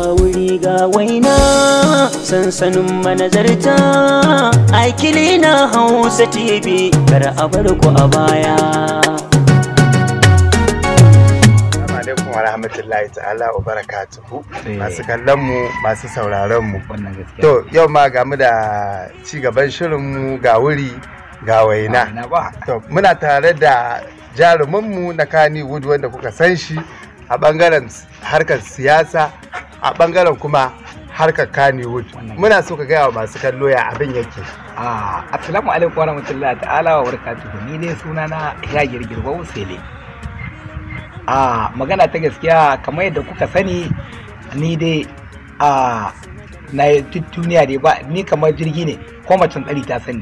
Wuri ga waina sansanin manazarta Akilina Hausa TV, kar a bar ku a baya. Assalamu alaikum wa rahmatullahi ta'ala wa barakatuhu. Masu kallon mu, masu sauraron mu. Wannan gaskiya. To yau ma ga mu da ci gaban shirin mu Ga Wuri Ga Waina. Na ba. To muna tare da jarumin mu na Kannywood wanda kuka san shi a bangaren harkar siyasa, a bangaren kuma harkar Kannywood. Muna so ka gaya wa masu kallo ya abin yake. Assalamu alaikum wa rahmatullahi ta'ala wa barakatuhu. Ni dai sunana ya girgirwa Usele. Magana ta gaskiya, kamar yadda kuka sani, ni dai na duniya dai ba ni kamar jirgi ne ko macen tsari ta sani.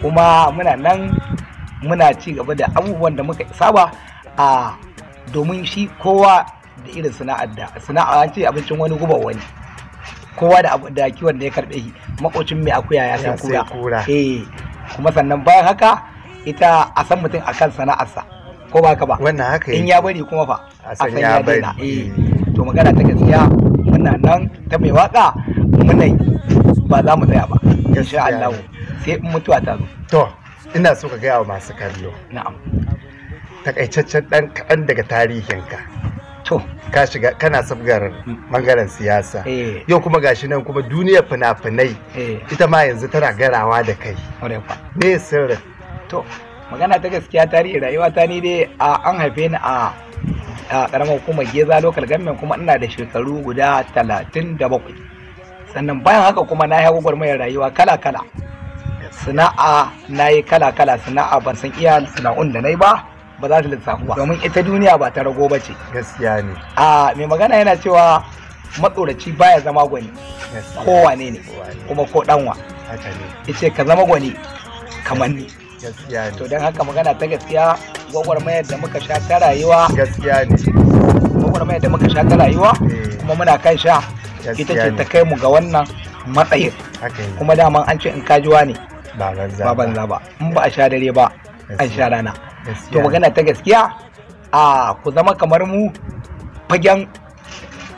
Kuma muna nan muna ci gaba da abubuwan da muka saba, domin shi kowa da irin sana'ar da sana'a, an ce abincin wani guba wani. Kowa da da kiwon da ya karbe shi, makocin mai akuya ya Ya sai sai kura. Kura. Eh, kuma sannan bayan haka ita a san mutum akan sana'arsa, ko ba ka ba? Wannan haka In yake. ya bari kuma fa A san ya bari. Daina. Eh, to magana ta gaskiya, muna nan ta mai waka muna yi, ba za mu tsaya ba insha Gaskiya Allah, ne. sai in mutuwa ta zo. To ina so ka gaya wa masu kallo Na'am. takaitaccen dan kaɗan daga tarihinka. To. Ka shiga kana sabgar bangaren siyasa. Eh. Yau kuma gashi nan kuma duniyar fina-finai ita ma yanzu tana garawa da kai. Ƙwarai kwa. Me sirrin? To magana ta gaskiya, tarihi rayuwa ta, ni dai an haife ni a karamar hukumar Geza Local Government, kuma ina da shekaru guda 37. Sannan bayan haka kuma na yi gwagwarmayar rayuwa kala kala, sana'a na yi kala kala sana'a, ban san iya sana'un da na yi ba, ba za ta lissafu ba, domin ita duniya ba ta rago ba ce. Gaskiya ne. A mai magana yana cewa matsoraci baya zama gwani. Gaskiya. Kowane ne. Kowane. Kuma ko danwa Haka ne. yace ka zama gwani kamar ni. Gaskiya ne. To don haka magana ta gaskiya, gwagwarmayar da muka sha ta rayuwa, Gaskiya ne. gwagwarmayar da muka sha ta rayuwa, kuma muna kan sha, ita Gaskiya ce ne. ta kai mu ga wannan matsayin. Haka ne. Kuma daman an ce in kajuwa ne ba banza ba banza ba, in ba a sha dare ba an sha rana. Gaskiya To ne. magana ta gaskiya, ku zama kamar mu fagen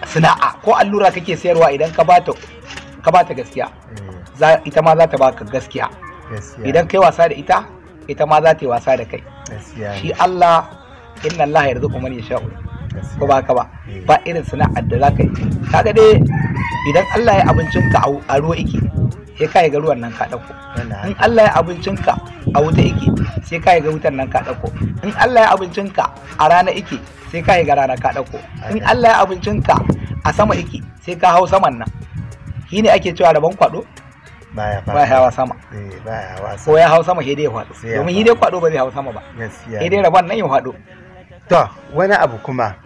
sana'a, ko allura kake sayarwa, idan ka bata gaskiya, ita ma za ta baka gaskiya. Gaskiya. Idan kai wasa da ita, ita ma za ta yi wasa da kai. Gaskiya Shi ne. Allah, inna Allah yarzuqu man yasha'u, ko ba haka ba? Ba irin sana'ar da zaka yi, kaga dai idan Allah ya abincinka a ruwa yake, sai ka ga ruwan nan ka dauko. Wannan In haka. Allah ya abincinka a wuta yake, sai ka ga wutan nan ka dauko. In Allah ya abincinka a rana yake, sai ka ga rana ka dauko. In Allah ya abincinka a sama yake, sai ka hau saman nan. Shine ake cewa rabon kwado baya ba hawa sama. Eh, baya hawa Ko sama. ya hau sama, sai dai ya faɗo. Sai ya Domin faɗo. shi dai kwado ba zai hau sama ba, Gaskiya sai ne. dai rabon nan ya faɗo. To wani abu kuma,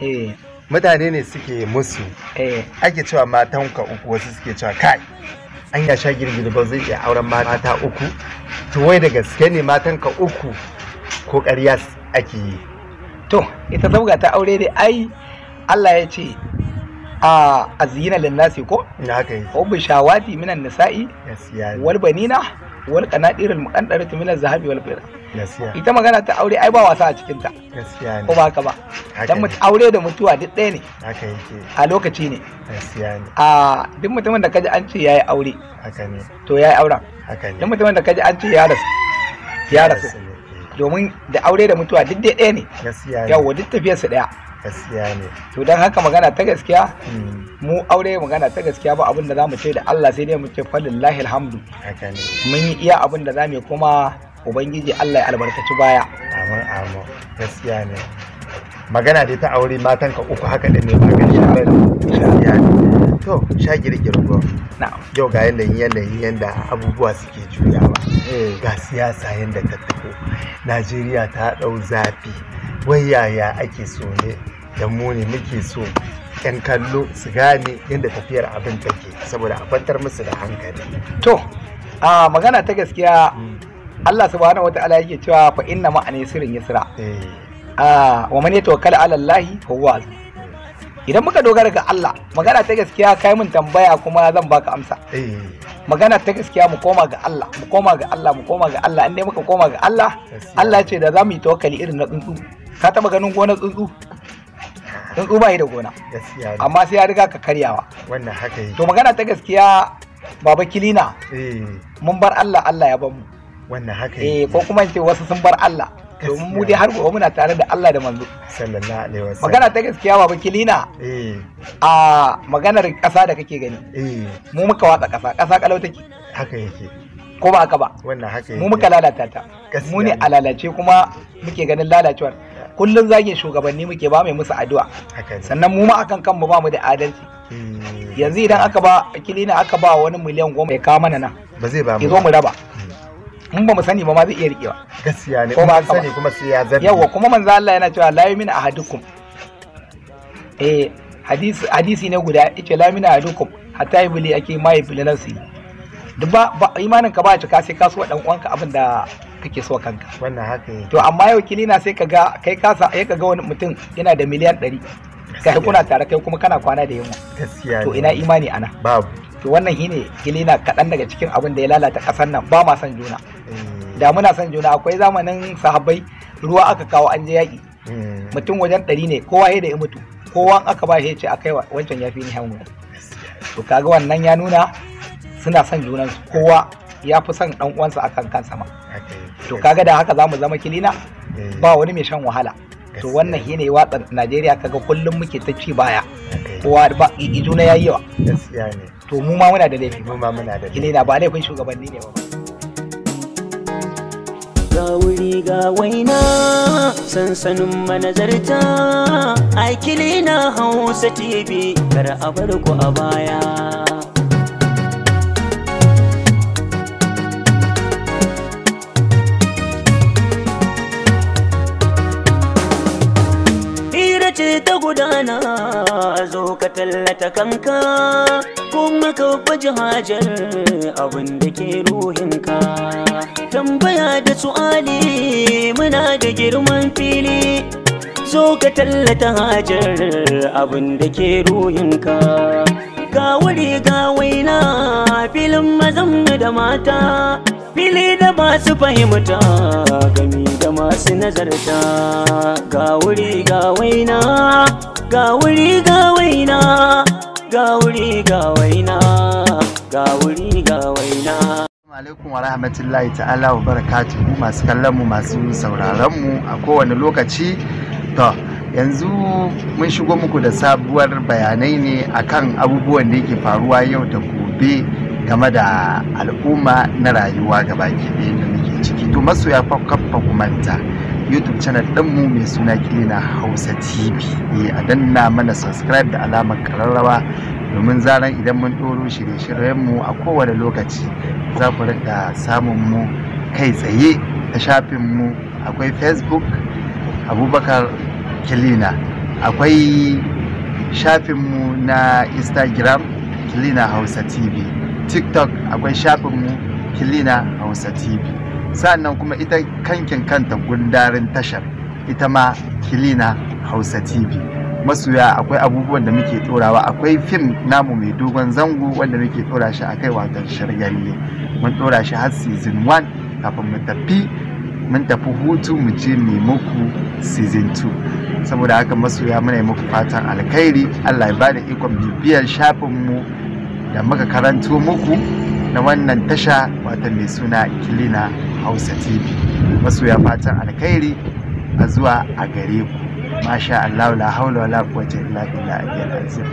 mutane ne suke musu, ake cewa matanka uku, wasu suke cewa kai, an ya sha girgir ba zai iya auren mata uku. To wai da gaske ne matanka uku ko ƙarya ake yi? To ita sabga ta aure dai, ai Allah ya ce a azyina linnasi ko Na haka yi. hubbu shawati minan nisa'i Gaskiya ne. wal banina wal qanadir al muqaddarati min az zahabi wal fidda. Gaskiya. Ita magana ta aure ai ba wasa a cikin ta. Gaskiya ne. Ko ba haka ba? Haka Dan ne. aure da mutuwa duk ɗaya ne. Haka yake. A lokaci ne. Gaskiya ne. A duk mutumin da kaji an ce yayi aure, Haka ne. to yayi auren. Haka ne. Duk mutumin da kaji an ce ya rasu, ya rasu. Ne, eh. Domin da aure da mutuwa duk dai ɗaya ne. Gaskiya ne. Yawwa, duk tafiyarsu ɗaya. Gaskiya ne. To don haka magana ta gaskiya, mu aure magana ta gaskiya, ba abin da za mu ce da Allah sai dai mu ce falillahi alhamdu. Haka ne. Mun yi iya abin da za mu yi, kuma Ubangiji Allah ya albarkaci baya. Amin, amin. Gaskiya ne. Magana dai ta aure matanka uku haka din ne, ba gaskiya ba ne. Gaskiya ne. To sha girgirgo. Na'am. Yau ga yanayin yanda abubuwa suke juyawa. Ga siyasa yanda ta taho. Najeriya ta ɗau zafi. Wai yaya ake so ne da mu ne muke so 'yan kallo su gane yadda tafiyar abin take saboda a kwantar musu da hankali? To a magana ta gaskiya, Allah subhanahu wata'ala yake cewa fa inna ma'al usri yusra. A wa man yatawakkal ala Allah fa huwa hasbuh. Idan muka dogara ga Allah, magana ta gaskiya, kai mun tambaya kuma zan baka amsa. Magana ta gaskiya, mu koma ga Allah, mu koma ga Allah, mu koma ga Allah. In dai muka koma ga Allah, Gaskiya. Allah ce da za mu yi tawakkali irin na tsuntsu. Ka taba ganin gonar tsuntsu? Tsuntsu ba yi da gona. Gaskiya ne. Amma sai ya riga ka karyawa. Wannan haka yake. To magana ta gaskiya Baba Kilina, mun bar Allah, Allah ya bar mu. Wannan haka yake. Ko kuma in ce wasu sun bar Allah. Domin mu dai har gobe muna tare da Allah da manzo. Sallallahu alaihi wasallam. Magana ta gaskiya Baba Kilina, a maganar ƙasa da kake gani, mu muka watsa ƙasa, ƙasa kalau take. Haka yake. Ko ba haka ba? Wannan haka yake. Mu muka lalata ta. Mu ne a lalace kuma muke ganin lalacewar. Kullum zagin shugabanni muke, ba mai musu addu'a. Sannan mu ma akan kanmu ba mu da adalci. Yanzu idan aka ba Kilina, aka ba wani miliyan 10 ya kawo mana nan, ba zai ba mu. Ya zo mu raba. In ba mu sani ba ma zai iya riƙewa. Gaskiya ne. Ko ba haka sani kuma sai ya zabi. Yawa, kuma manzo Allah yana cewa la yu'minu ahadukum. Hadisi ne guda yace la yu'minu ahadukum hatta yubli ake ma yubli nafsi. Duk ba imanin ka ba cika sai ka so dan uwanka abin da kake so kanka. Wannan haka yake. To amma yau Kilina sai kaga kai ka sa sai kaga wani mutum yana da miliyan 100. Kai kuna tare, kai kuma kana kwana da yunwa. Gaskiya. To ina imani ana? Babu. To wannan shine Kilina kaɗan daga cikin abin da ya lalata ƙasar nan, ba ma son juna. Da muna son juna, akwai zamanin sahabbai ruwa aka kawo an je yaƙi. Mutum wajen 100 ne, kowa ya da ya mutu. Kowa aka ba shi ya ce akai wancan ya fi ni hannu. To kaga wannan ya nuna suna son junansu, kowa ya fi son ɗan uwansa akan kansa ma. To kaga da haka zamu zama Kilina, ba wani mai shan wahala. To wannan shine watsa Najeriya, kaga kullum muke ta ci baya. Kowa ba juna yayi yawa. Gaskiya ne. To mu ma muna da laifi. Mu ma muna da laifi. Kilina ba laifin shugabanni ne ba. Ga wuri ga waina sansanin manazarta a Kilina Hausa TV, kar a bar ku a baya. Hira ce ta gudana, zo ka tallata kanka kuma ka baje hajar abin da ke ruhinka. Tambaya da su'ali muna da girman fili, zo ka tallata hajar abin da ke ruhinka. Ga wuri ga waina filin mazan da mata, fili da masu fahimta gami da masu nazarta. Ga wuri ga waina, ga wuri ga waina, ga wuri ga waina, ga wuri ga waina. Assalamu alaikum wa rahmatullahi ta'ala wa barakatuhu, masu kallon mu masu sauraron mu a kowane lokaci. To yanzu mun shigo muku da sabuwar bayanai ne akan abubuwan da yake faruwa yau da gobe game da al'umma na rayuwa gabaki ɗaya da muke ciki. To masoya fa ku manta YouTube channel ɗinmu mai suna Kilina Hausa TV, a danna mana subscribe da alamar kararrawa domin zaran idan mun ɗoro shirye-shiryenmu a kowane lokaci za ku rinka samun mu kai tsaye ta shafinmu. Akwai Facebook Abubakar Kilina, akwai shafinmu na Instagram Kilina Hausa TV, TikTok akwai shafinmu Kilina Hausa TV, sannan kuma ita kankin kanta gundarin tashar ita ma Kilina Hausa TV. Masoya akwai abubuwan da muke dorawa, akwai fim namu mai dogon zango wanda muke dora shi akai watan Shargalle, mun dora shi har season 1 kafin mu tafi mun tafi hutu mu je mu muku season 2. Saboda haka masoya muna yi muku fatan alkhairi, Allah ya bada ikon bibiyar shafin mu da muka karanto muku na wannan tasha wata mai suna Kilina Hausa TV. Masoya fatan alkhairi a zuwa a gare ku. Masha Allah, la haula wala quwwata illa billah al-azim.